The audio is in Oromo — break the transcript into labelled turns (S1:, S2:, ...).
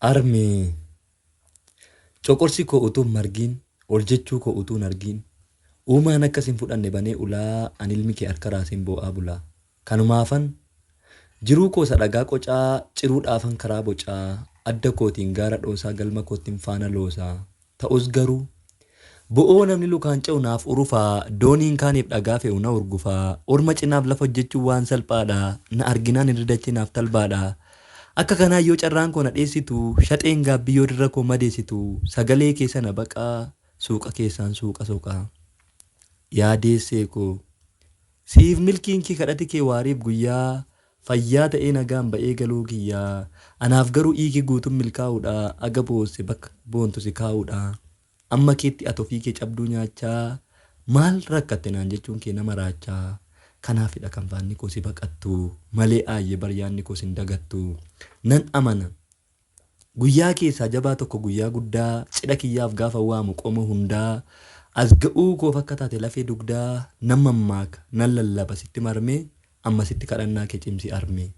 S1: Armee! Coqorsi koo utuu hin margiin, ol jechuu koo utuu hin argiin, Uumaan akka sin fudhanne banee ulaa, an ilmi kee harka raaseen boo'aa bulaa. Kanumaafan, jiruu koo isa dhagaa qocaa, ciruudhaafan karaa bocaa, adda kootiin gaara dhoosaa galma koottin faana loosaa. Ta'us garuu, Bo'oo namni lukaan ce'u naaf urufa, dooniin kaaniif dhagaa fe'u na hurgufa. Orma cinaaf lafa hojjechuun waan salphaadha, na arginaan irri dachee naaf talbaadha. Akka kanaan yoo carraan koo na dheessitu, shaxeen gaabbii yoo dirra koo madeessitu, sagalee kee sana baqaa, suuqa keessaan suuqa soqaa. Yaa deessee koo! Siif milkiin kee kadhati kee waariif guyyaa, fayyaa ta'ee nagaan ba'ee galuu kiyyaa. Anaaf garuu hiiki guutuun milkaa'uudha, aga boosse bakka boontu si kaa'uudha. Amma keetti ati ofii kee cabduu nyaachaa Maal rakkatte naan jechuun kee na maraachaa Kanaafidha kan faanni koo si baqattu Malee aayye bar yaadni koo sin dagattu Nan amana Guyyaa keessaa jabaa tokko guyyaa guddaa Cidha kiyyaaf gaafa waamu qomoo hundaa As ga'uu koof akka taate lafee dugdaa Nan mammaaka, nan lallaba sitti marmee Ammasitti kadhannaa kee cimsi armee.